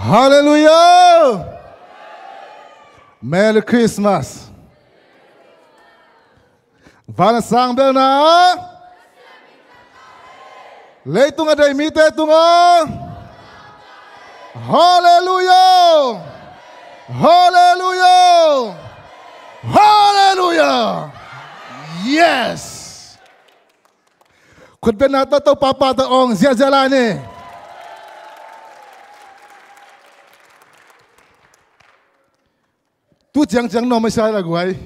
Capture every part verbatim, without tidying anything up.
Halleluiah! Merry Christmas! Van a sang belna, leitung a deih mite tungah, Halleluiah! Halleluiah! Halleluiah! Yes! Khutbenna tawh Topa pahtawi ong ziahziah lai ni. Tu ciangciang nuam a sai la guai.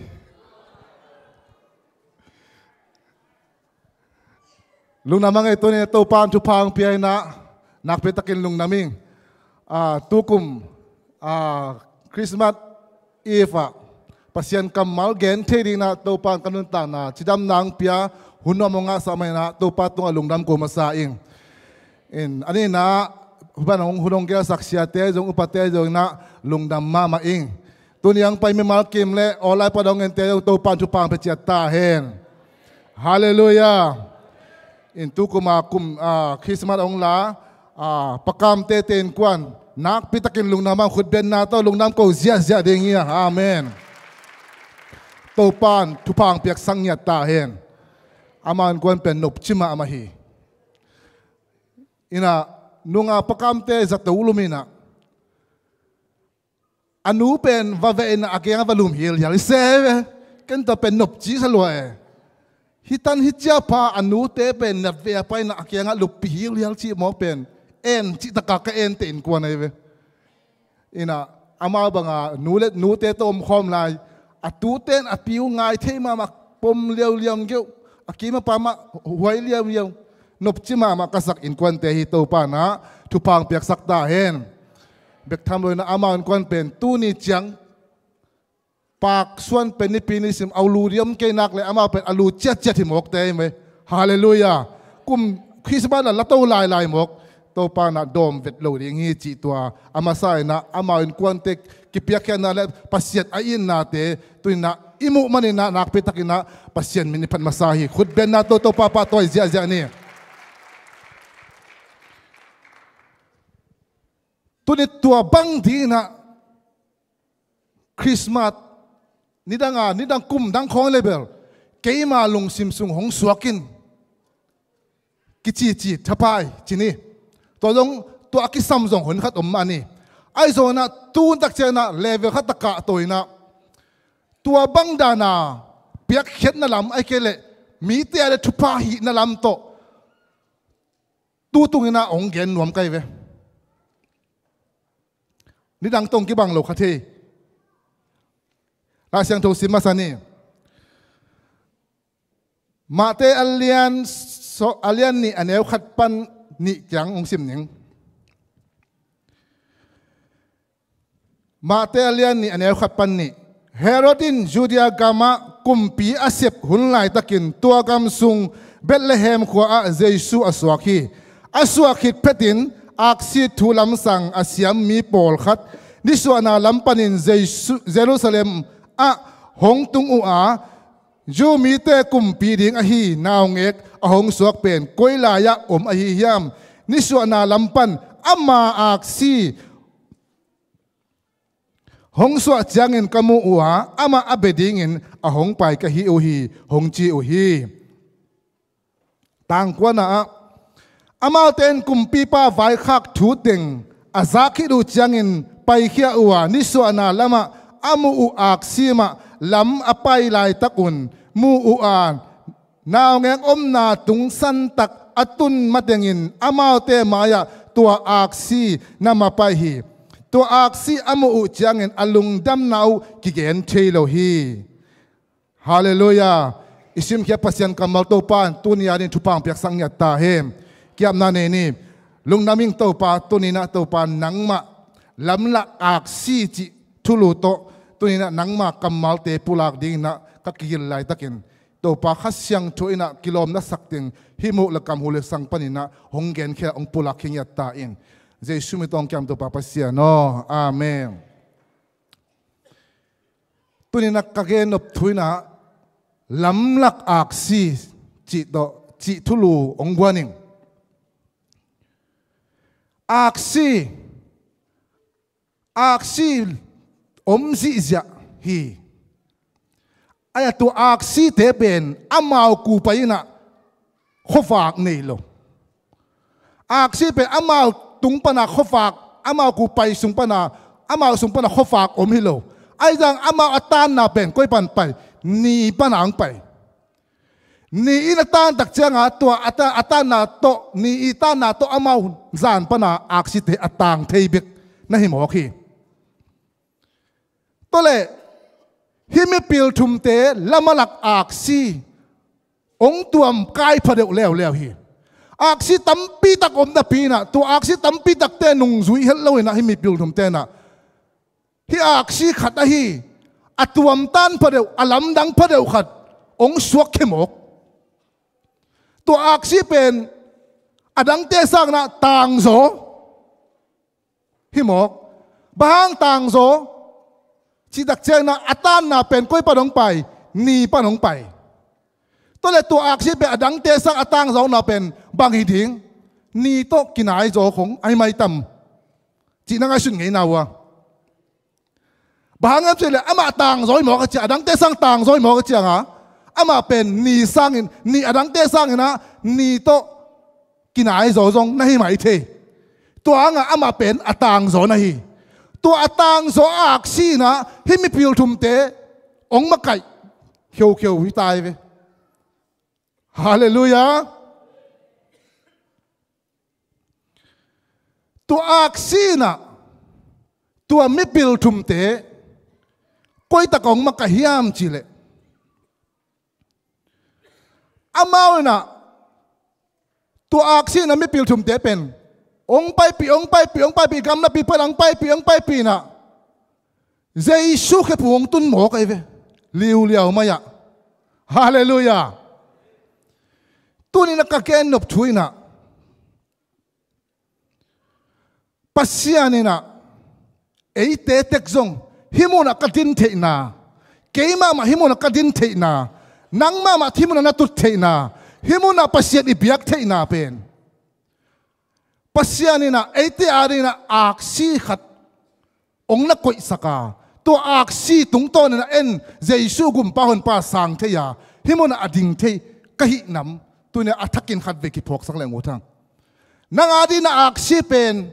Lungdam a ngei tuni, Topa in thupha hong pia in ah, nakpi takin lungdam ing. Ah, tukum, ah, Christmas Eve ah Pasian kammal gen thei dingin ah Topa in ka nuntakna cidamna hong pia, hun nuam hong ngahsak manin ah Topa tungah lungdam ko masa ing. In, a nihna, hun hong, hun hong gelsak siate zong, upate zong in ah lungdam mahmah ing. Tuni hong pai mimal kim le online pan hong gente zong Topa in thupha hong pia ciat ta hen. Halleluiah. In tukum a kum, ah, Christmas hong la, ah, Pa Kamte te innkuan nakpi takin lungdam a, khutbenna tawh lungdam ko ziahziah ding hi a. Amen. Topa in thupha hong piaksak ngiat ta hen. Amah innkuan pen nopci mahmah hi. In ah, nung a Pa Kamte zato lum in ah, a nu pen va veh in ah a kiangah va lum hilhial hi se ve. Ken tawh pen nopci sa lua e. Hih tan hih ciang pha a nute pen na veh a pai in ah a kiangah luppih hilhial cih mawk pen en cih taka ka ente innkuan ahi ve. In ah, amau bang a nu le nute tawh omkhawm lai, a tute in a pi uh ngai thei mahmah, pom liauliau ngeuh, a kim a pam ah huai liauliau. Nopci mahmah ka sak innkuante hi. Topa in ah thupha hong piaksak ta hen. Bek tham lo in ah amau innkuan pen tuni ciang Pak Suan pen Nipi nisim a lu ding om kei nak leh amau pen a lu ciatciat hi mawk te hi mei. Halleluiah. Kum Christmas la la to lailai mawk. Topa in ah dawm vet lo ding hi cih tua a masa in ah amau innkuante kipiakkhiatna le Pasian a itnate tuni in ah i muh manin ah nakpi takin ah Pasian min i phat masa hi. Khutbenna tawh Topa pahtawi ziahziah ni. Tuni tua bang dingin ah Christmas nidang a, nidang kum dang khawng le bel keima lungsim sung hong suak in kicici thapai ci ni. Tua zong, tua a kisam zong hun khat om mah ni. Ahi zongin ah tun tak ciangin ah level khat a kahto in ah tua bang dan a piakkhiatna lam ahih kei leh mite a le thupha hihna lam tawh tu tungin ah hong gen nuam ka hi ve. Nidang tawh kibang lo kha thei. Lai Siangtho sim masa ni. Mate a lian so, a lian nih a neu khat pan nih ciang hong sim ning. Mate a lian nih a neu khat pan nih. Herod in Judea gamah kumpi a sep hun laitakin tua gam sung Bethlehem khua ah Jesu a suak hi. A suak khit phetin aksi thu lamsang a siam mi pawlkhat nisuahna lam panin Jesu, Jerusalem ah hong tung uh a, Jew mite kumpi ding ahi naungek a hong suak pen koi lai-ah om ahi hiam? Nisuahna lam pan ama aksi hong suah ciangin ka mu uh a, amah a bia dingin a hong pai ka hi uh hi, hong ci uh hi. Tangkuana ah, amaute in kumpipa vaikhak thu teng a zak khit uh ciangin paikhia uh a, nisuahna lamah a muh uh aksi mah lam a pai laitak un mu uh a, naungek omna tungsan tak a tun matengin amaute mai-ah tua aksi na mapaih hi. Tua aksi a muh uh ciangin a lungdamna uh kigen thei lo hi. Halleluiah. I simkhiat Pasian kammal Topa in tuni a ding thupha hong piaksak ngiat ta hen. Kiapna nei ni. Lungdam ing Topa, tuni-in ah Topa nangmah lamlak aksi cih thulu tawh tuni-in ah nangma kammalte pulak dingin ah ka kigil laitakin Topa Kha Siangtho in ah kilawmna sak teng hih muh le kam, hu le sang panin ah hong genkhia, hong pulak khingiat ta in. Jesu min tawh hong kiam Topa Pasian aw. Amen. Tuni-in ah ka gen nop thu in ah lamlak aksi cih tawh, cih thulu hong guan ing. Aksi, Aksi om zihziah hi. Ahi a, tua aksite pen amau kupai inah khuavak nei lo. Aksi pen amau tung pana khuavak, amau kupai sung pana, amau sung pana khuavak om hi lo. Ahi zong amau a tanna pen koi pan pai? Ni pana hong pai. Ni in a tantak cianga tua a ta-, a tanna tawh, ni i tanna tawh amau zan pana aksite a tang thei bek na hi mawk hi. Tua leh hih mipil thumte lam a lak aksi hong tuam kai phadeuh leuleu hi. Aksi tampitak om napi inah, tua aksi tampitakte nungzui het lo inah hih mipil thumte inah hih aksi khat ahi a tuamtan phadeuh, a lamdang phadeuh khat hong suakkhia mawk. Tua aksi pen a dangte sang inah tangzaw hi mawk. Bang hang tangzaw cihtak ciangin ah a tanna pen koi pan hong pai? Ni pan hong pai. Tua leh tua aksi pen a dangte sang a tangzaw na pen bang hi ding? Ni tawh kinaizaw khong ahi maitam cih na ngaihsun ngei na uh a. Bang hang hiam cih leh amah tangzaw hi mawk a ciang, a dangte sang tangzaw hi mawk a cianga, amah pen ni sangin, ni a dangte sangin ah ni tawh kinaizaw zong na hi mai thei. Tua hangah amah pen a tangzaw na hi. Tua a tangzaw aksi inah hih mipil thumte hong makaih kheukheu hi ta hi ve. Halleluiah. Tua aksi inah tua mipil thumte koitak hong makaih hiam cih leh, amau inah tua aksi inah mipil thumte pen hong paipih, hong paipih, hong paipih, gam napi pan hong paipih, hong paipih inah Jesu khephung hong tun mawk ahi ve. Liuliau mai-ah. Halleluiah. Tuni inah ka gennop thu inah Pasian inah eite tek zong hih munah ka din theihna, kei mahmah hih munah ka din theihna, nang mahmah hih munah na tut theihna, hih munah Pasian i biak theihna pen Pasian inah eite ading inah aksi khat hong na koihsak a, tua aksi tungtawn inah en Jesu gumpa honpa sang thei a, hih munah a ding thei ka hih nam, tuni a thakin khatvei kiphawksak leng uh thang. Nang ading inah aksi pen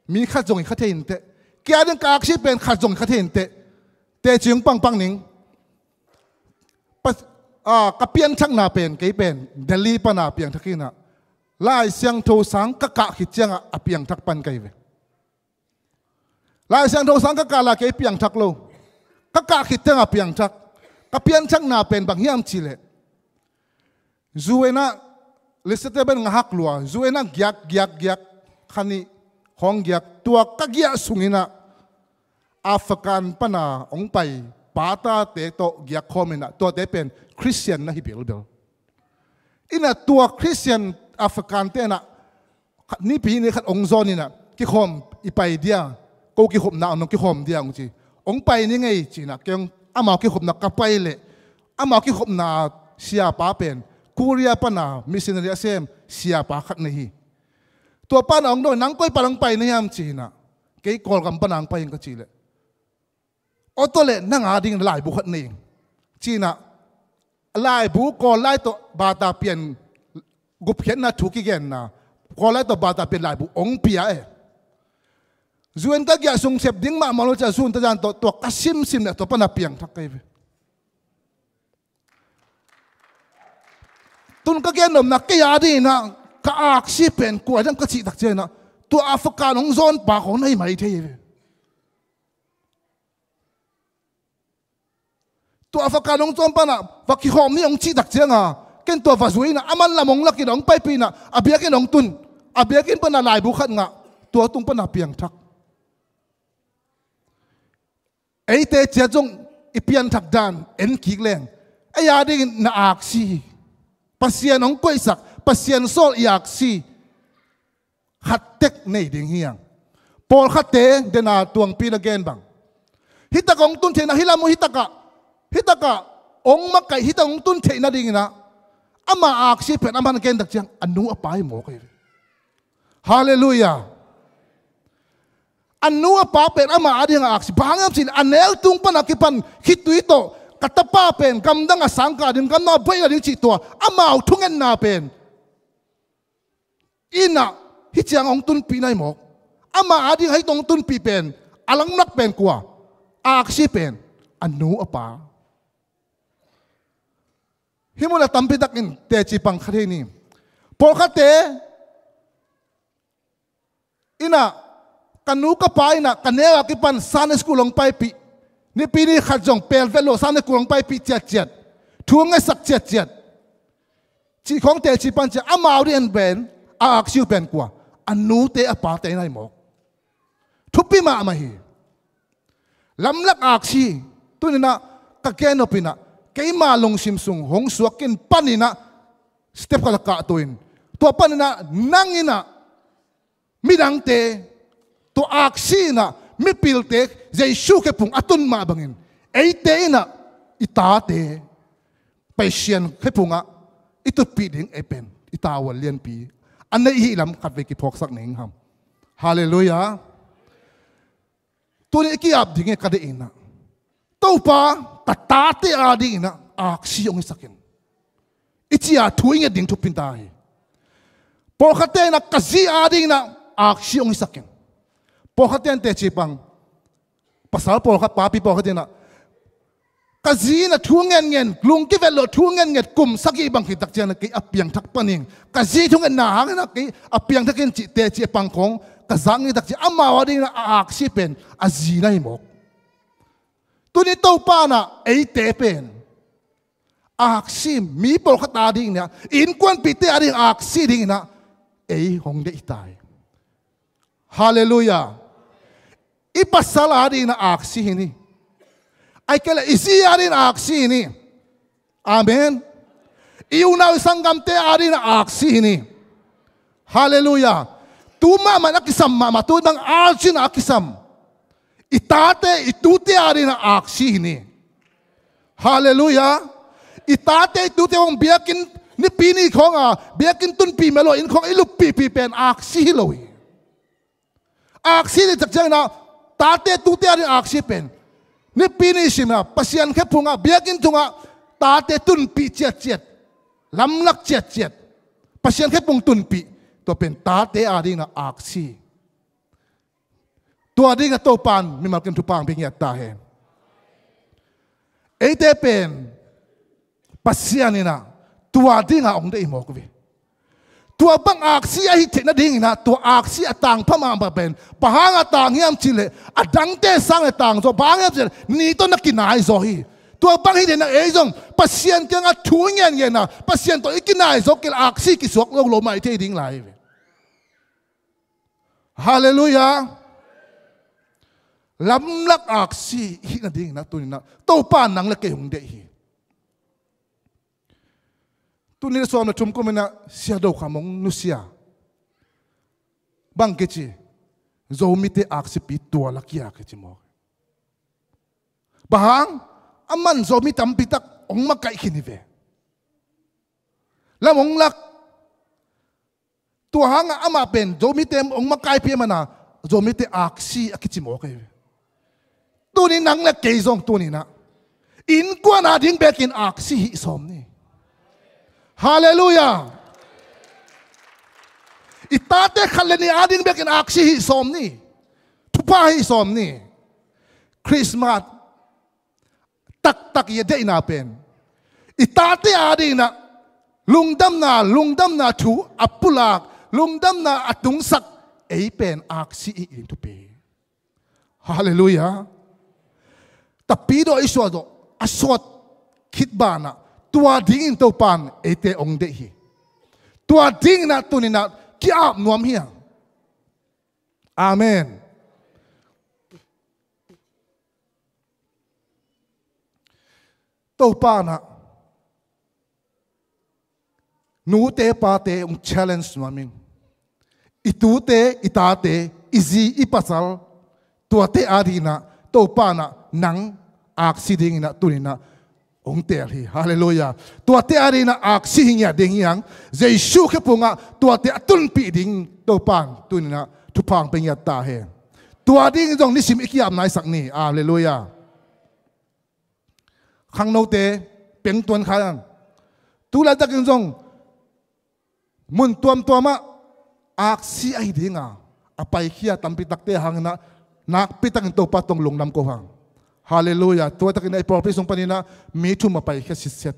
mi khat zong hi kha thei inteh. Kei ading ka aksi pen khat zong hi kha thei inteh. Teci hong pangpang ning. Pas-, a, ka pianthakna pen, kei pen Delhi pana piangthak inah Lai Siangtho sang ka kah khit ciangah a piangthak pan ka hi ve. Lai Siangtho sang ka kah la kei piangthak lo. Ka kah khit ciangah piangthak. Ka pianthakna pen bang hiam cih leh, zu inah, lisate ben ngahak lua, zu inah giak, giak, giak, kha nih khawng giak, tua ka giah sung inah African pana hong pai patate tawh giak khawm inah tuate pen Christian na hi bilbil. Inah tua Christian African te inah khat nipi ni khat hong zawn inah, kikhawm i pai dia, ko kikhopna hong kikhawm dia hong ci. Hong pai ni ngei ci inah kei hong amau kikhopna ka pai leh, amau kikhopna siapa pen Korea pana missionary a sem siapa khat na hi. Tua pana hong dong, nang koi pana hong pai na hiam ci inah, kei Kawlgam pana hong pai ing ka cih leh, aw tua leh nang ading laibu khat nei ing ci inah, laibu Kawl lai tawh bata pian gupkhiatna thu kigenna, Kawl lai tawh bata pian laibu hong pia e. Zu in ka giah sung sep ding mahmah lo ci a, zu in tazan tawh tua ka simsim leh tua pana piangthak ka hi ve. Tun ka gennopna kei ading inah ka aksi pen kua hiam ka cihtak ciang inah tua African hong zawnpa khawng na hi mai thei hi ve. Tua African hong zawn pana va kikhawm ni hong cihtak cianga, ken tua va zui inah a manlam hong lak inah hong paipih inah a biakinn hong tun, a biakinn pana laibu khat ngah, tua tung pana piangthak. Eite ciat zong i pianthak dan en kik leng, ei adingin na aksi, Pasian hong koihsak, Pasian sawl i aksi khat tek nei ding hi hang. Pawlkhatte dena tuangpi na gen bang, hitak hong tun theihna, hih lam uh hitakah, hitakah hong makaih, hitak hong tun theihna ding inah ama aksi pen a man gentak ciang a nu a pa hi mawk hi. Halleluiah. A nu a pa pen ama ading a aksi. Bang hang hiam cih leh a neu tung pan a kipan khitui tawh ka tapa pen gamdang a sangkah ding, gamdang a buaina ding cih tua amau thungetna pen in ah hih ciang hong tunpih na hi mawk. Ama ading hih tawh hong tunpih pen a lamlak pen kua? Aksi pen a nu a pa. Hih mun a tampi takin teci pang kha thei ni. Pawlkhatte in ah ka nu ka pa in ah ka neu a kipan Sunday school hong paipih, Nipi ni khat zong pelvet lo Sunday school hong paipih ciatciat, thu hong ngetsak ciatciat cih khawng teci pan ciang amau ding pen a aksi uh pen kua? A nute a pate na hi mawk. Thupi mahmah hi. Lamlak aksi. Tuni in ah ka gen nop in ah keima lungsim sung hong suak in pan in ah step khat a kahto in, tua pan in ah nang in ah midangte, tua aksi in ah mipilte Jesu khephung a tun mah bangin eite in ah i tate Pasian khephungah i tutpih ding ei pen i tavuan lianpi a neih hi lam khatvei kiphawksak ning ham. Halleluiah. Tuni i ki-ap ding e ka deih in ah, Topa, ka tate ading in ah aksi hong hisak in, i ci-a thu i nget ding thupi ta hi. Pawlkhatte in ah ka zi ading in ah aksi hong hisak in. Pawlkhatte in teci pang, pasal pawlkhat, papi pawlkhat in ah ka zi in ah thu ngenngen, lungkivet lo thu ngenngen kum sagih bang khit tak ciang ah kei a piangthak pan ing. Ka zi thungetna hangin ah kei a piangthak in cih teci a pang khawng ka zak ngei tak ciang amau ading in ah a aksi pen a zi na hi mawk. Tuni Topa in ah eite pen aksi, mi pawlkhat ading in ah, innkuanpihte ading aksi ding in ah ei hong deih hi ta hi. Halleluiah. I pasal ading in ah aksi hi ni. Ahih kei leh i zi ading in ah aksi hi ni. Amen. I unau i sanggamte ading in ah aksi hi ni. Halleluiah. Tu mahmah in a kisam mahmah, tu dang urgent a kisam. I tate i tute ading in ah aksi hi ni. Halleluiah. I tate i tute hong biakinn Nipi ni khawng a biakinn tunpih mah lo, inn khawng i luppihpih pen aksi hi lo hi. Aksi i cih tak ciangin ah tate tute ading aksi pen Nipi ni sim a Pasian khephungah biakinn tungah tate tunpih ciatciat, lamlak ciatciat, Pasian khephung tunpih, tua pen tate ading in ah aksi. Tua ding a Topa in mimal kim thupha hong pia ngiat ta hen. Eite pen Pasian in ah tua ding a hong deih hi mawk ve. Tua bang aksi ahih theih nading in ah tua aksi a tangpha mahmah pen bang hang a tang hiam cih leh a dangte sang leh tang zaw, bang hang hiam cih leh ni tawh na kinai zaw hi. Tua bang hi leh na ei zong Pasian kiangah thu i ngenngen a, Pasian tawh i kinai zaw kei leh aksi kisuak lo lo mah i thei ding lai hi ve. Halleluiah. Lamlak aksi hih nading in ah tuni in ah Topa in nang leh kei hong deih hi. Tuni in ah sawm leh thum kum in ah Sia Do Kham hong nusia. Bang kici? Zomite aksipi tua lak hi a kici mawk. Bang hang? Aman Zomi tampi tak hong makaih khin hi ve. Lam hong lak. Tua hangah amah pen Zomite hong makaihpih a, amah Zomite aksi a kici mawk hi ve. Tuni in nang leh kei zong tuni in ah innkuan ading bekin aksi hih sawm ni. Halleluiah. I tate khat leh nih ading bekin aksi hih sawm ni. Thupha hih sawm ni. Christmas taktak i a deihna pen i tate ading in ah lungdamna, lungdamna thu a pulak, lungdamna a tungsak ei pen aksi i hi ding thupi. Halleluiah. Tapidaw i suah zawh a suat khit banah tua dingin Topa in eite hong deih hi. Tua ding in ah tuni in ah ki-ap nuam hi hang. Amen. Topa in ah nute pate hong challenge nuam ing. I tute, i tate, i zi, i pasal, tuate ading in ah Topa in ah nang aksi ding in ah tuni in ah hong teel hi. Halleluiah. Tuate ading in ah aksi hi ngiat ding hi hang. Jesu khephungah tuate a tunpih ding Topa in tuni in ah thupha hong pia ngiat ta hen. Tua dingin zong nisim i ki-ap naisak ni. Halleluiah. Khangnote pengtuan kha ang. Tu laitakin zong mun tuamtuamah aksi ahi dinga a paikhia tampi takte hangin ah nakpi takin Topa tawh lungdam ko hang. Halleluiah. Tua takin ah i pawlpi sung panin ah mi thum a paikhia sitset.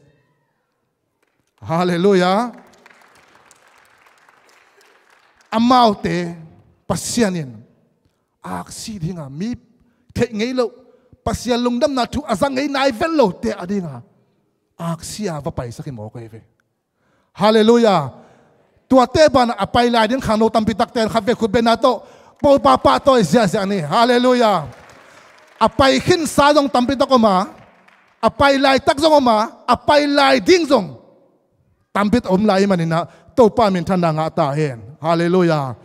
Halleluiah. Amaute Pasian in aksi dinga mi theih ngei loh, Pasian lungdamna thu a za ngei nai vet lote a dinga aksi a va paisak hi mawk ahi ve. Halleluiah. Tuate banah a pai lai ding khangno tampi takte in khatvei khut bengna tawh Topa pahtawi ziahziah ni. Halleluiah. A pai khinsa zong tampi tak om a, a pai laitak zong om a, a pai lai ding zong tampi tak om lai ahih manin ah Topa minthanna ngah ta hen. Halleluiah.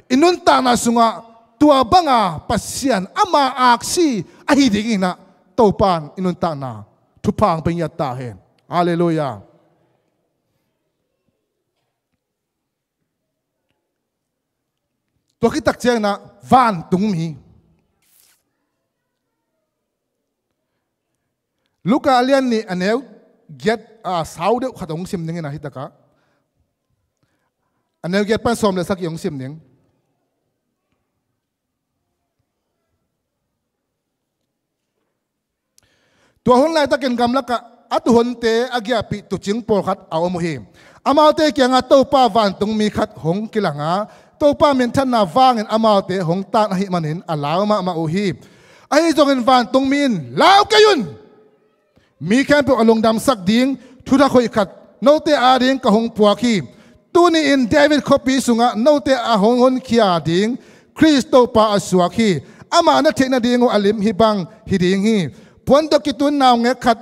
I nuntakna sungah tua banga Pasian ama aksi ahi dingin ah Topa in i nuntakna thupha hong pia ngiat ta hen. Halleluiah. Tua khit tak ciangin ah vantungmi. Luka a lian nih a neu giat, a, sau deuh khat hong sim ning in ah hi takah. A neu giat pan sawm le sagih hong sim ning. Tua hun laitakin gamlakah a tuuhonte a giahpih tuucing pawlkhat a om uh hi. Amaute kiangah Topa vantungmi khat hong kilang a, Topa minthanna vangin amaute hong tan ahih manin a lau mahmah uh hi. Ahi zongin vantungmi in, "Lau kei un! Mi khempeuh a lungdamsak ding thutha khoih khat note ading ka hong puak hi. Tuni-in David khuapi sungah note a hong honkhia ding Khrist Topa a suak hi. Amah na theih nading uh a lim hih bang hi ding hi. Puan tawh kitun naungek khat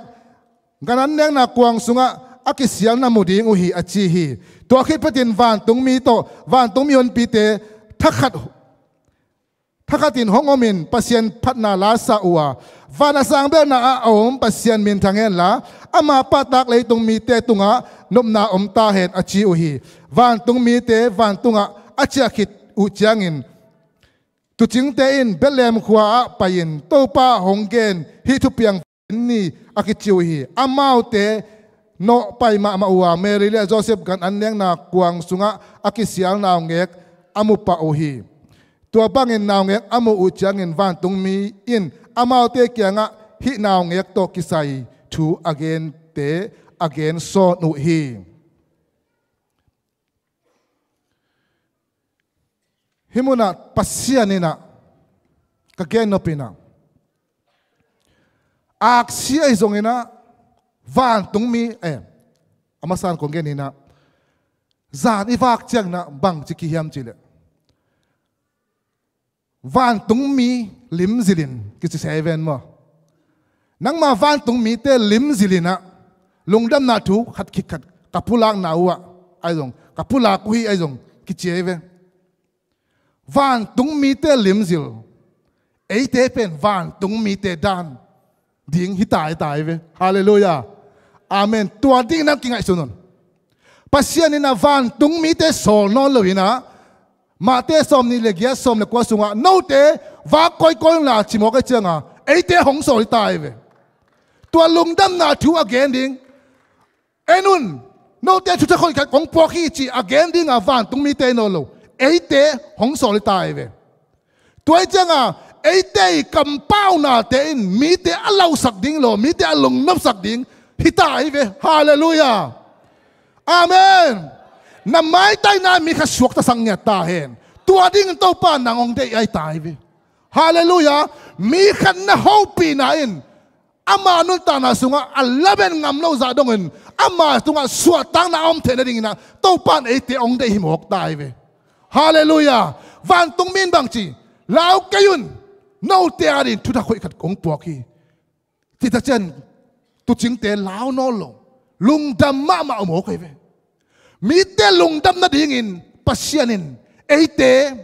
gan an nekna kuang sungah a kisial na mu ding uh hi," a ci hi. Tua khit phetin vantungmi tawh vantungmi honpite thakhat thakhatin hong omin Pasian phatna la sa uh a, "Van a sang belna ah a om Pasian minthangen la, ama pahtak leitung mite tungah nopna om ta hen," a ci uh hi. Vantungmite vantungah a ciah khit uh ciangin tuucingte in Bethlehem khua ah pai-in Topa hong gen hih thupiang ni a kici uh hi. Amaute nawh pai mahmah uh a, Mary le Joseph gan an nekna kuang sungah a kisial naungek a mu pah uh hi. Tua bangin naungek a muh uh ciangin vantungmi in amaute kiangah hih naungek tawh kisai thu a gente a gen sawn uh hi. Hih munah Pasian in ah ka gen nop in ah, aksi ahi zongin ah vantungmi, eh, a masa-in kong gen in ah, zan i vak ciangin ah bangci kihiam cih leh, vantungmi limzilin kici se ven maw? Nangma vantungmite limzilin ah lungdamna thu khat khit khat ka pulakna uh ah ahi zong, ka pulak uh hi ahi zong kici ve. Vantungmite limzil, eite pen vantungmite dan ding hi tai tai ve. Halleluiah. Amen. Tua ding nang kingaihsun un. Pasian in ah vantungmite sawl nawn lo in ah, Mate sawm nih le giat, sawm le kua sungah, "Note vak kawikawi unla," ci mawk ahih ciangin eite hong sawl hi tai ve. Tua lungdamna thu a gen ding, "En un, note thutha khoih khat kong puak hi," ci a gen dinga vantungmite nawn lo, eite hong sawl hi tai ve. Tua ahih cianga eite i kampaunate in mite a lausak ding lo, mite a lungnopsak ding hi tai ve. Halleluiah. Amen. Na maitaina mi khat suaktasak ngiat ta hen. Tua dingin Topa nang hong deih ahi tai ve. Halleluiah. Mi khat na hopihna in ama nuntakna sungah a lamen ngam lo zah dongin ama tungah suahtakna a om theih nadingin ah Topa in eite hong deih hi mawk tai ve. Halleluiah. Vantungmi in bangci, "Lau kei un, note adingin thutha khoih khat kong puak hi," cih tak ciang tuucingte lau nawn lo, lungdam mahmah uh mawk ahi ve. Mite lungdam nadingin Pasian in eite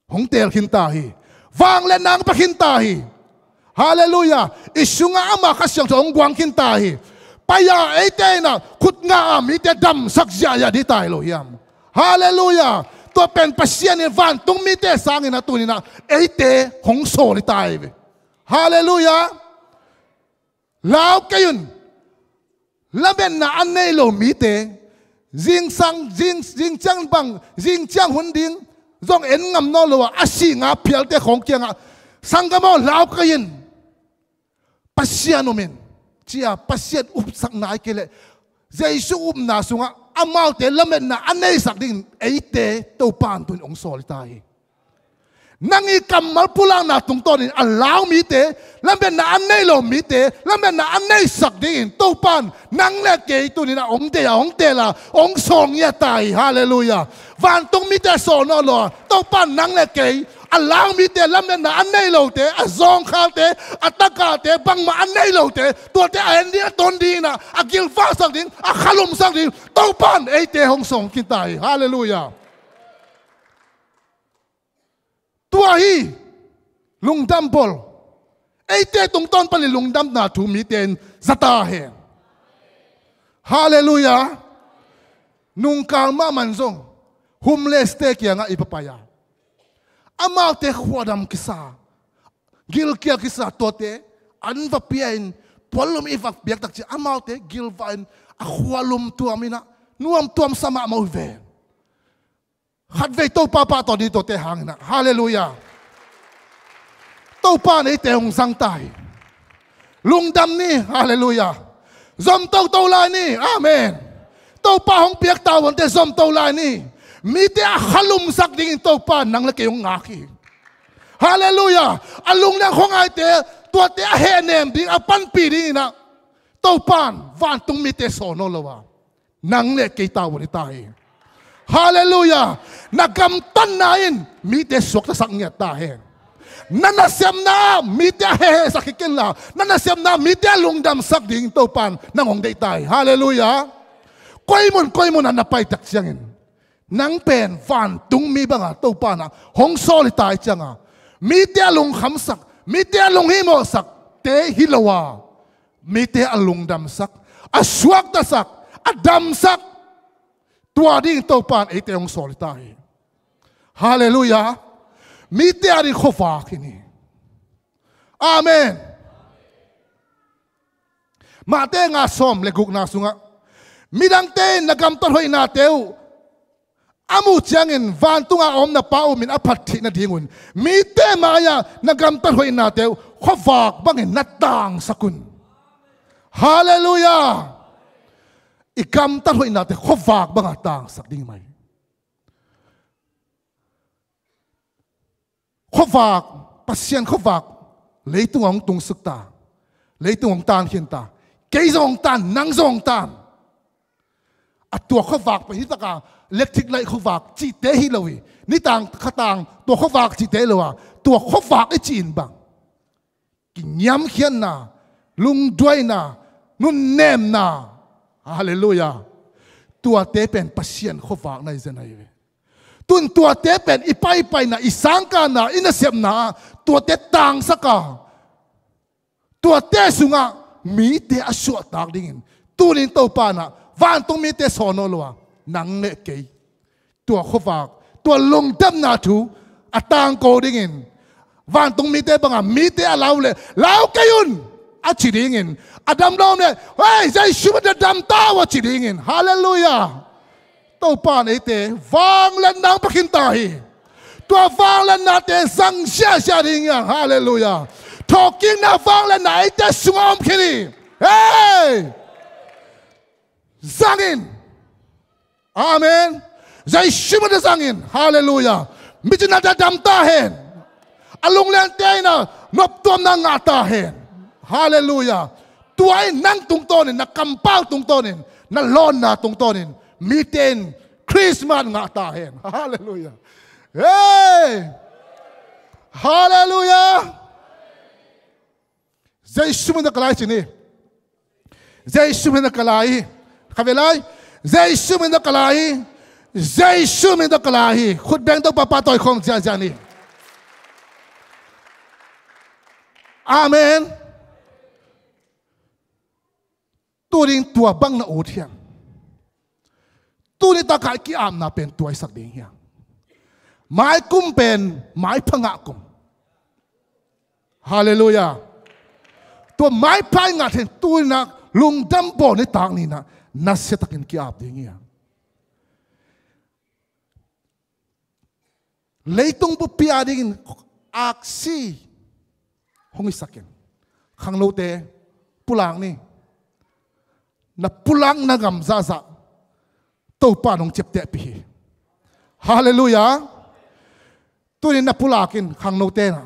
hong teel khinta hi. Vangliatna hong pia khinta hi. Halleluiah. I sungah ama Kha Siangtho hong guang khinta hi. Pai-a eite in ah khut ngah a mite damsak ziahziah ding tai lo hiam? Halleluiah. Tua pen Pasian in vantung mite sangin a tuninah eite hong sawl hi ta hi ve. Halleluiah. Lau kei un. Lametna a nei lo mite, zingsang, zing, zingciang bang, zingciang hun ding zong en ngam nawn lo a, a sih nga phialte khawng kiangah, sanggam aw, lau kei in. Pasian um in, ci-a Pasian upsakna hi kei leh Jesu upna sungah amaute lametna a neisak dingin eite Topa in tunin hong sawl hi ta hi. Nang i kammal pulakna tungtawnin a lau mite, lametna a nei lo mite lametna a neisak dingin Topa in nang le kei tuninah hong deih a, hong teel a, hong sawl ngiat ta hi. Halleluiah. Vantung mite sawl nawn lo a, Topa in nang le kei a lau mite, lametna a nei lote, a zawngkhalte, a takalte, bangmah a nei lote, tuate a en ding, a ton dinginah, a gilvahsak ding, a khalumsak ding Topa in eite hong sawl khin ta hi. Halleluiah. Tua hi lungdam bawl. Eite tungtawn panin lungdamna thu mite in za ta hen. Halleluiah. Nungkal mahmah zong homeless-te kiangah i va pai a, amaute khuadam kisa, gilkial kisa, tuate an va pia-in puanlum i va piaktak ciang amaute gilvah-in a khualum tuaminah nuamtuam sa mahmah uh hi ve. Khatvei Topa pahtawi ni, tuate hanginah. Halleluiah. Topa in eite hong zang ta hi. Lungdam ni. Halleluiah. Zom toto lai ni. Amen. Topa hong piak tavuante zom to lai ni. Mite a khalumsak dingin Topa in nang le kei hong ngak hi. Halleluiah. A lungliang khuangaite, tuate a hehnem ding, a panpih dinginah Topa in vantung mite sawl nawn lo a, nang le kei tavuan hi ta hi. Halleluiah. Na gamtatna in mite suaktasak ngiat ta hen. Na nasepna mite a hehsak hi kenla, na nasepna mite a lungdamsak dingin Topa in nang hong deih ta hi. Halleluiah. Koi mun koi mun ah na paitak ciangin nang pen vantung mi banga Topa in ah hong sawl hi ta hi cianga, mite a lungkhamsak, mite a lunghimawhsakte hi lo a, mite a lungdamsak, a suaktasak, a damsak, tua dingin Topa in eite hong sawl hi ta hi. Halleluiah. Mite a ding khuavak hi ni. Amen. Matthai nga sawm le gukna sungah, midangte in na gamtat hoihnate uh a muh ciangin vantunga a om na Pa uh min a phat theih nadingun mite mai-ah na gamtat hoihnate uh khuavak bangin na tangsak un. Halleluiah. I gamtat hoihnate khuavak banga tangsak ding mai. Khuavak, Pasian khuavak leitung hong tungsuk ta, leitung hong tankhin ta. Kei zong hong tan, nang zong hong tan. A tua khuavak pen hi taka electric light khuavak cihte hi lo hi. Nitang khatang tua khuavak cihte hi lo a, tua khuavak i cih in bang kiniamkhiatna, lungduaina, nunnemna. Halleluiah. Tuate pen Pasian khuavak na hi zen ahi ve. Tun tuate pen i paipaina, i sangkahna, i nasepna ah tuate tangsak a, tuate sungah mite a suahtak dingin tunin Topa in ah vantung mite sawl nawn lo a, nang le kei tua khuavak, tua lungdamna thu a tangko dingin, vantung mite banga mite a lau le, lau kei un, a ci dingin, a dam lo om le, hei, Jesu min a dam ta uh, a ci dingin. Halleluiah. Topa in eite vangliatna hong pia khin ta hi. Tua vangliatnate zang siasia ding hi hang. Halleluiah. Thawhkikna vangliatna eite sungah om khin hi. Hei, zang in. Amen. Jesu min a zang in. Halleluiah. Micinate a dam ta hen. A lungliante in ah noptuamna ngah ta hen. Halleluiah. Tua in nang tungtawnin, na kampau tungtawnin, na lawnna tungtawnin mite in Christmas ngah ta hen. Halleluiah. Hei. Halleluiah. Jesu min a ka lai ci ni. Jesu min a ka lai hi. Kha ve lai. Jesu min a ka lai hi. Jesu min a ka lai hi. Khut beng, Topa pahtawi khawm ziahziah ni. Amen. Tu ding tua bang na ut hiam? Tuni takah i ki-apna pen tua i sak ding hiam? Mai kum pen maipha ngah kum. Halleluiah. Tua maipha i ngah theih tu-in ah lungdam bawl nitak ni-in ah nasiatakin ki-ap ding hi. Leitung bup-a dingin aksi hong hisak in. Khangnote, pulak ni. Na pulakna gam zahzah Topa in hong ciaptehpih hi. Halleluiah. Tuni-in na pulak in, khangnote na.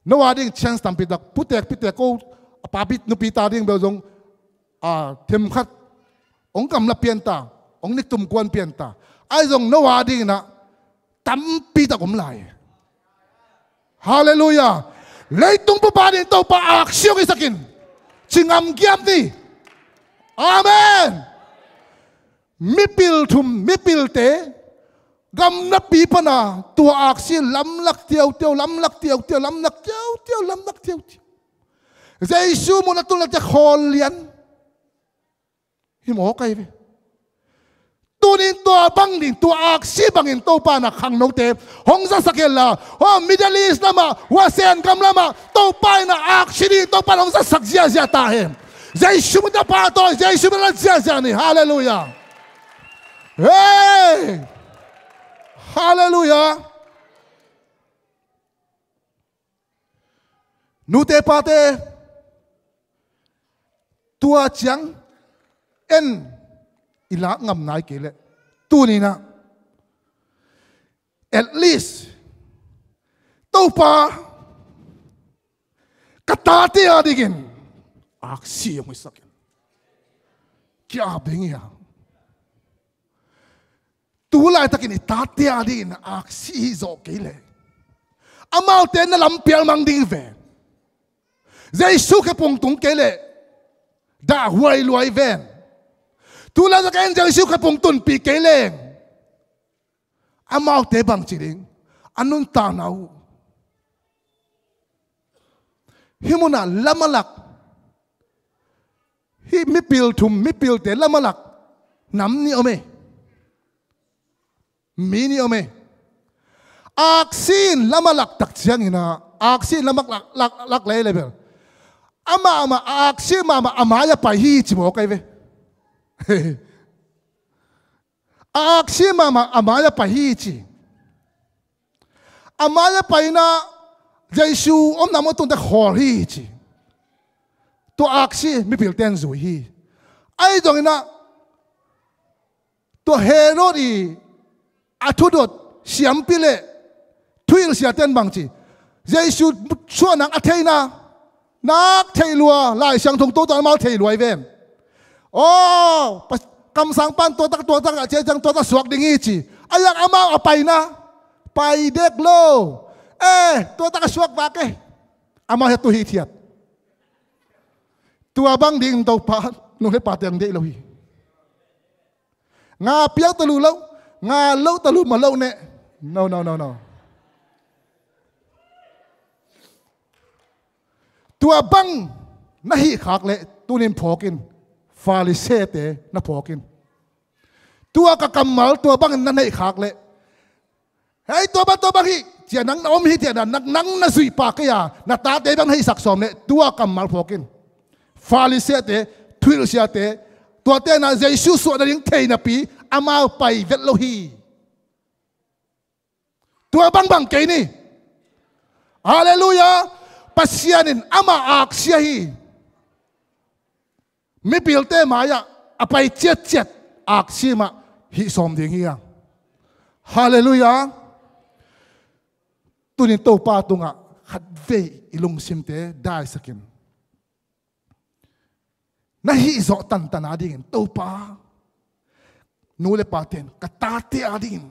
No a ding chance tampi tak, putek pitek ko, a papi nupi ta ding bel zong, a, themkhat hong gamla pian ta, hong niktum kuan pian ta. Ahi zong no a dingin ah tampi tak om lai. Halleluiah. Leitung bup-a dingin Topa aksi hong hisak in. Ci ngamgiam ni. Amen. Mipil thum, mipilte, gamlapi pana tua aksi lamlak tiautiau, lamlak tiautiau, lamlak tiautiau, lamlak tiautiau. Jesu muhna tul na tia khawl lian. Hi mawk ahi ve. Tuni-in tua bang ding, tua aksi bangin Topa in ah khangnote hong zasak hen la. Aw, Middle East lamah, Western gam lamah Topa in ah aksi ding Topa in hong zasak ziahziah ta hen. Jesu min tawh pahtawi, Jesu min tawh la ziahziah ni. Halleluiah. Hei! Halleluiah. Nute pate, tua ciang en i lak ngam nai kei leh, tuni-in ah at least Topa, ka tate a dingin aksi hong hisak in. Ki-ap ding hi a. Tu laitakin i tate a dingin aksi hih zawh kei leh, amaute na lampial mang ding ve. Jesu khepung tung kei leh dahhuai lua hi ven. Tu laitakin Jesu khepung tunpih kei leng, amaute bangci ding a nuntakna uh. Hih munah lam a lak, hih mipil thum, mipilte lam a lak nam nih om e. Mi nih om e. Aksi in lam a lak tak ciangin ah, aksi in lam a lak, lak, lak lei lei bel, amah, amah, aksi mahmah a mai-ah pai hi ci mawk ahi ve. Aksi mahmah a mai-ah pai hi ci. A mai-ah pai-in ah Jesu omna mun tungte khawl hi ci. Tua aksi mipilte in zui hi. Ahi zongin ah tua Herod i a thudot siampi le thuhilh siate in bangci, Jesu suahna a theihna nak theih lua, Lai Siangtho tawh amau thei lua hi ven. Aw, pa-, kamsangpa in tuatak, tuatak a ciah ciang tuatak suak ding hi ci. A yak amau a paina, pai dek lo. Eh, tuatak a suak vak e. Amau hiat tu hithiat. Tua bang ding Topa, nu le pa teng deih lo hi. Nga piak ta lu lo, nga loh ta lu ma loh neh. No, no, no, no. Tua bang na hih khak leh tunin phawk in, Farisee-te na phawk in. Tua ka kammal tua bangin na neih khak leh, hei, tua bang, tua bang hih, cia nang na om hi, cia nang, nang na zuih pah kei a, na tate bang na hihsak sawm leh tua kammal phawk in. Farisee-te, thuhilhsiate, tuate na Jesu suah nading thei napi amau pai vet lo hi. Tua bangbang kei ni. Halleluiah. Pasian in amah aksi ahi mipilte mai-ah a pai ciatciat aksi mah hih sawm ding hi a. Halleluiah. Tunin Topa tungah khatvei i lungsimte daisakin, na hih zawh tantan adingin Topa, nu le pa ten ka tate adingin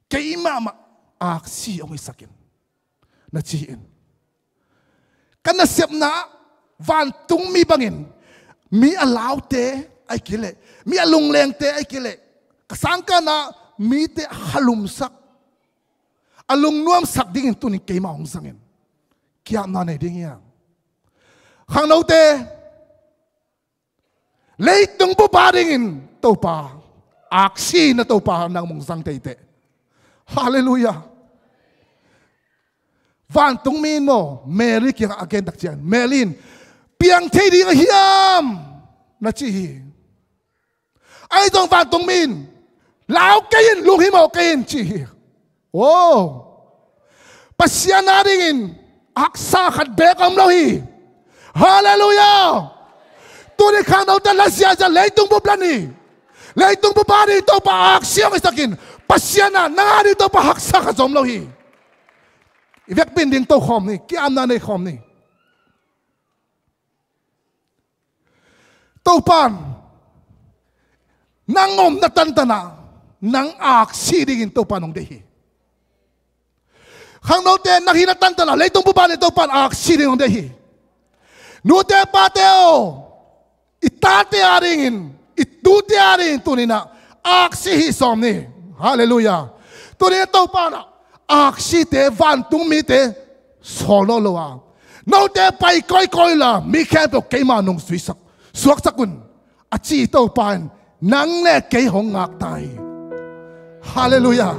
keimah mah aksi hong hisakin, na ci-in. Ka nasepna vantungmi bangin mi a laute ahi kei leh, mi a lunglengte ahi kei leh, ka sangkahna mite a khalumsak, a lungnuamsak dingin tunin keimah hong zangin. Kiamna nei ding hi a. Khangnote, leitung bup adingin Topa aksi na Topa nang mong zang teiteh. Halleluiah. Vantungmi in maw, Mary kiangah a gen tak ciang, Mary in, "Piang thei ding a hiam?" na ci hi. Ahi zong vantungmi in, "Lau kei in, lunghimawh kei in," ci hi. Aw, Pasian a dingin haksa khat beek om lo hi. Halleluiah. Tuni khangnote la ziahziah leitung bup la ni, leitung bup a ding Topa aksi hong hisak in, Pasian a nang a ding Topa haksa khat zong om lo hi. I vekpi in dingto khawm ni, ki-apna nei khawm ni. Topa in nang omna tantanah nang aksi dingin Topa in hong deih hi. Khangnote nang hihna tantanah leitung bup a ding Topa in aksi dingin hong deih hi. Nute pate aw, i tate a dingin, i tute a dingin tuninah aksi hih sawm ni. Halleluiah. Tuninah Topa in ah aksite, vantungmite sawl nawn lo a, "Note pai kawikawi la, mi khempeuh keima nung suisak, suaksak un," a ci Topa in nang le kei hong ngak ta hi. Halleluiah.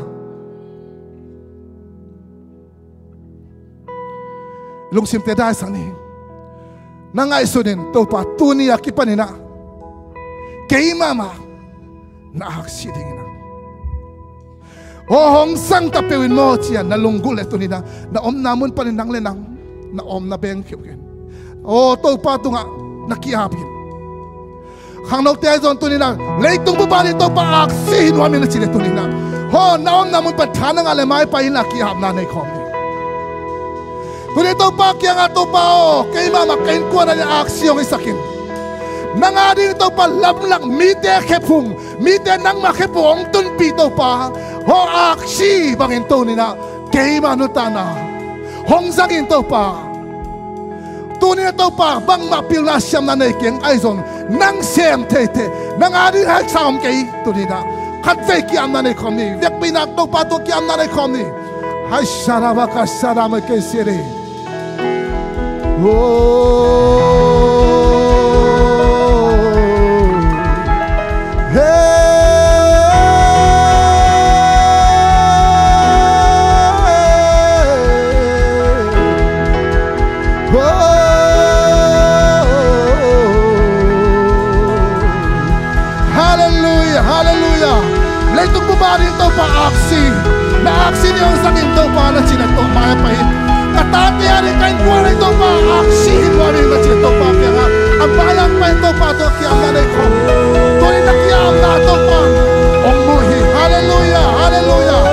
Lungsimte daisak ni. Na ngaihsun in, Topa tuni a kipaninah kei mahmah na aksi dingin ah, aw, hong zang ta peuh in maw, ci-a na lunggulh le tuninah na omna mun panin nang le nang na omna beng khiuh in. Aw, Topa tungah na ki-ap in. Khangnote ahi zong tuninah leitung bup a ding Topa aksi hi nuam in na ci le tuninah, aw, na omna mun pan tha na ngah le maipai in la ki-apna nei khawm ni. Tuni Topa kiangah, "Topa aw, kei mahmah ka innkuan a ding aksi hong hisak in. Nang a ding Topa lamlak mite khephung, mite nangmah khephung hong tunpih Topa, aw, aksi bangin tuninah keima nuntakna hong zang in Topa. Tuninah Topa bangmah pilna siamna nei keng, ahi zong nang sem theithei, nang a ding haksa om kei." Tuninah khatvei ki-apna nei khawm ni. Vekpi in ah Topa tungah ki-apna nei khawm ni. Hai sarabaka sarama kei siri. Oh. Hey. Oh. Halleluiah, halleluiah. Leitung bup a ding Topa aksi, na aksi ding hong zang in Topa, na cih na Topa mai-ah pai in. Ka tate a ding, ka innkuan a ding Topa aksi hi nuam in na cih Topa kiangah a mai-ah pai in Topa tungah ki-apna nei khawm. Tuni na ki-apna Topa hong mu hi. Halleluiah, halleluiah.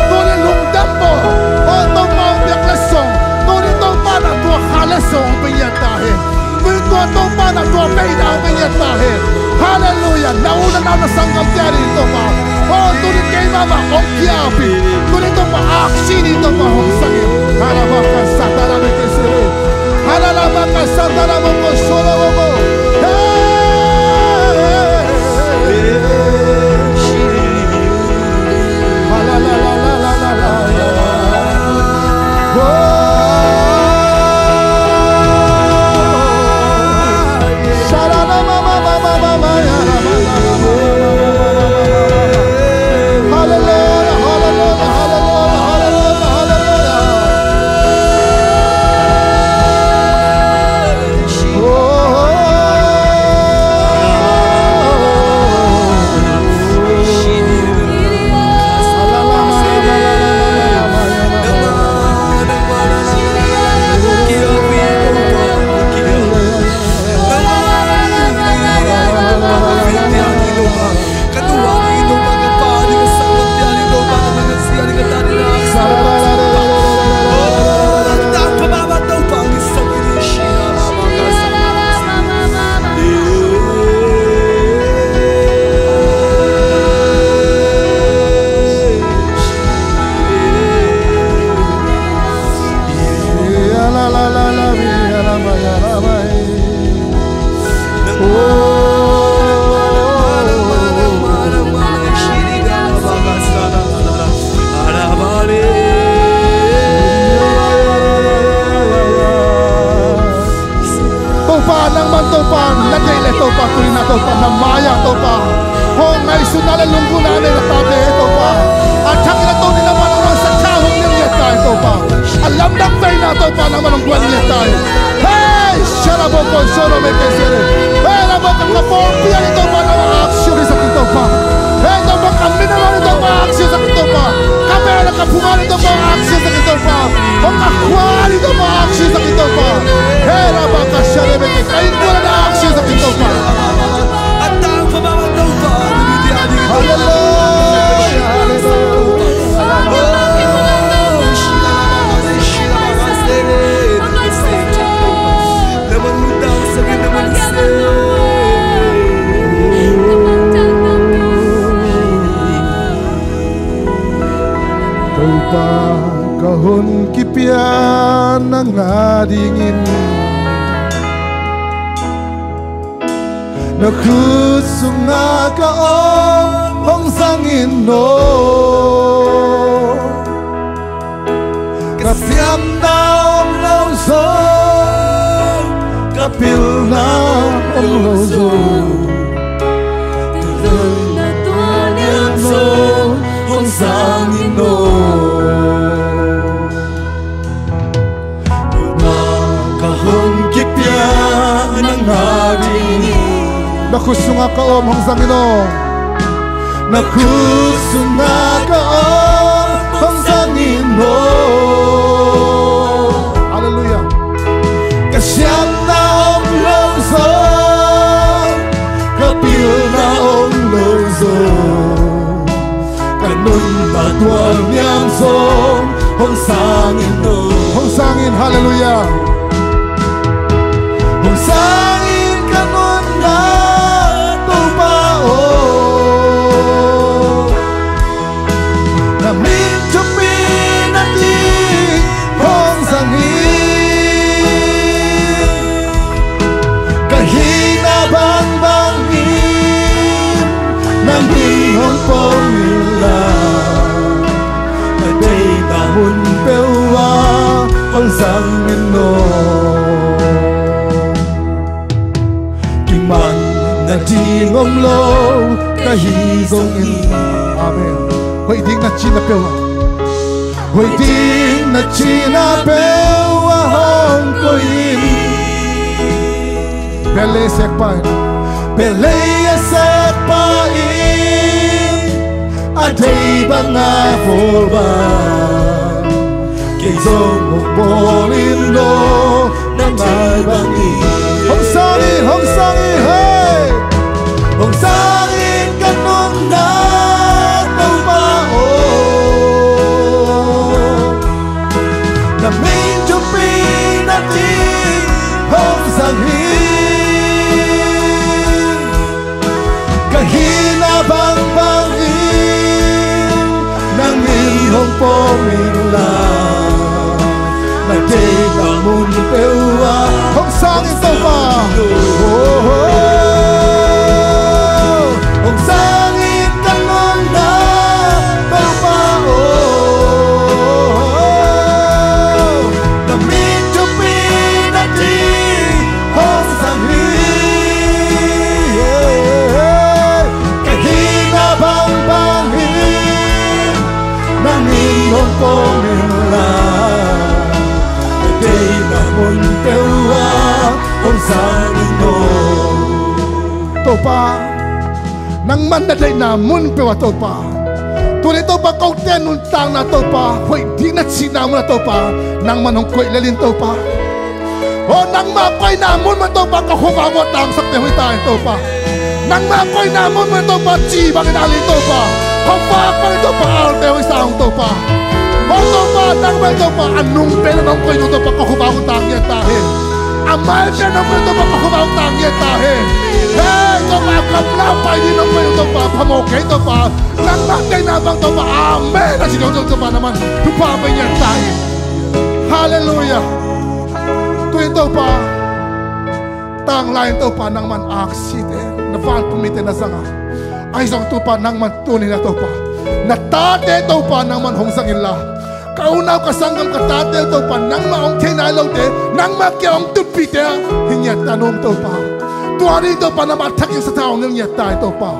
Tuni lungdam bawl, aw, Topa hong piak letsong, tuni Topa na tua kha letsong hong pia ngiat ta hen. Tuni tua Topa na tua beina hong pia ngiat ta hen. Halleluiah. Na u na nau na sanggamte a ding Topa, aw, tuni kei mahmah hong ki-ap in. Tuni Topa aksi ding Topa hong zang in. Halabaka satarabeke siri. Halalabaka sataraboko sorobobo. Hey. Topa, nangman Topa na deih le Topa, tuni na Topa na mai-ah Topa, hong ngaihsutna le lunggulhna nei na tate Topa, a thak in a tawnin a man Topa. A lamdang veina Topa nangman hong guan ngiat ta hi. Hei, shalaboko sono meke sere. Hei, lamdang ka pawlpi ah Topa nangman aksi sak in Topa. Hei, Topa ka min ah Topa aksi sak in Topa. Ka veng ah ka phung ah Topa aksi sak in Topa. Hong ka khua ah Topa aksi sak in Topa. Hei, lamdang ka share meke ka innkuan ah aksi sak in Topa. Hallelujah, hallelujah. Topa ka hun kipia nang a dingin na khut sungah ka om hong zang in aw. Ka siamna om lo zaw, ka pilna om lo zaw, ka lungna tua lian zaw hong zang in aw. Ka hun kipia nang a dingin na khut sungah ka om hong zang in aw. Na khut sungah ka om hong zang in aw. Hallelujah. Ka siamna om lo zaw, ka pilna om lo zaw, ka nuntak tualniam zong hong zang in aw. Hong zang in, hallelujah. Hong zang in ka nuntak Topa aw. Na min thupi nading hong zang in. Ka hihna bangbang in nang min hong pom inla, na deihna mun peuh ah hong zang in aw. Kiman nading om lo ka hi zongin. Amen. Hoih ding na cihna peuh ah, hoih ding na cihna peuh ah hong koih in. Bel lei a sekpa in, bel lei a sekpa in, a deih bang a bawl bang, kei zong hong bawl in aw. Nang deih bangin hong zang in, hong zang in, hey. Hong zang in ka nuntak Topa aw. Na min thupi nading hong zang in. Ka hihna bangbang in nang min hong pom inla, na deihna mun peuh ah hong zang in Topa. Oh, hong zang in ka nuntak Topa aw. Na min thupi nading hong zang in. Ka hihna bangbang in nang min hong pom inla, na deihna mun peuh ah hong zang in aw. Topa, nangman na deihna mun peuh ah Topa, tuni Topa kote nuntakna Topa, hoih ding na cihna mun ah Topa, nangman hong koih lel in Topa. Aw, nangma koihna mun mah Topa ka khuavak uh a tangsak peuh hi ta in Topa. Nangma koihna mun mah Topa ci bangin al in Topa. Khuavak bangin Topa al peuh hi sa ung Topa. Aw Topa, nangmah Topa a nung pen a nong koih uh Topa ka khuavak uh tang ngiat ta hi. A mai pen a nong koih uh Topa ka khuavak uh tang ngiat ta hi. Hei Topa, a gamla pai ding nong koih uh Topa phamawh kei Topa. Nangma deihna bang Topa, amen a ci dong Topa, nangman thupha pia ngiat ta hi. Halleluiah. Tuni Topa, tanglai in Topa nangman aksite, na vantung mite na zang a, ahi zong Topa nangman tuni na Topa, na tate Topa nangman hong zang inla, ka unau ka sanggam ka tate Topa nangmah hong thei nai lote, nangmah kiang hong tutpihte ah hi ngiat ta nuam Topa. Tua ding Topa nangmah thakin sathau hong nilh ngiat ta hi Topa.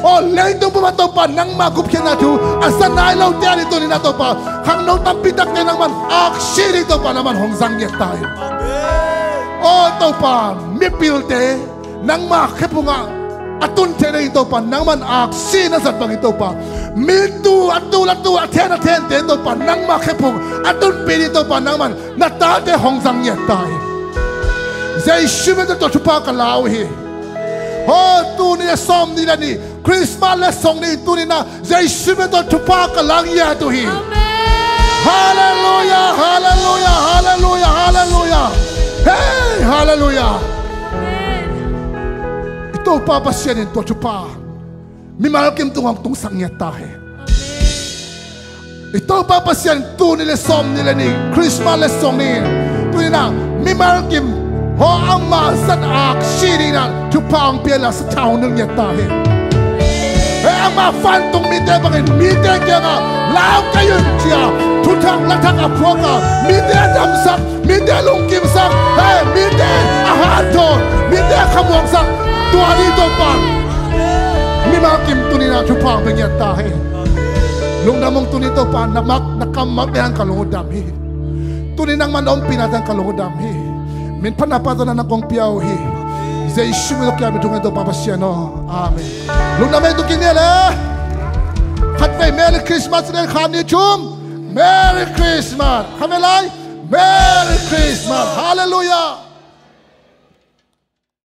Aw leitung bup ah Topa nangma gupkhiatna thu a za nai lote ading tuni-in ah Topa khangno tampi takte nangman aksi ding Topa nangman hong zang ngiat ta hi. Aw Topa mipilte nangma khephung ah a tun theih nading Topa nangman aksi na zat bangin Topa mitu a tul a tul a then a thente Topa nangma khephung a tunpih ding Topa nangman na tate hong zang ngiat ta hi. Jesu min tawh tua thupha ka la uh hi. Aw tuni le sawmnih le nih Christmas letsong ni tuni-in ah Jesu min tawh thupha ka la ngiat uh hi. Halleluia, halleluia, halleluia, halleluia. Hei halleluia. I Topa Pasian in tua thupha mimal kim tung hong tungsak ngiat ta hi. I Topa Pasian tuni le sawmnih le nih Christmas letsong ni tuni-in ah mimal kim haw ama zat aksi dingin ah thupha hong pia la sathau nung ngiat ta hi. Hei ama fantung mite bangin mite kiangah lau kei un ci-a thuthak lathak a phuak a mite damsak mite lungkimsak hei mite a hanthawn mite a khamuangsak tua ding Topa mimal kim tuni-in ah thupha hong pia ngiat ta hi. Lungdam ung tuni Topa na mak na kammal te hang ka lungdam hi. Tuni nangman ompihna te hang ka lungdam hi. Min phatna pahtawi na kong pia uh hi. Jesu min tawh kiang min thum ngen Topa Pasian aw. Amen. Lungdam ei tu kinial e. Khatvei Merry Christmas le khan ni thum. Merry Christmas. Khatvei lai Merry Christmas. Halleluia.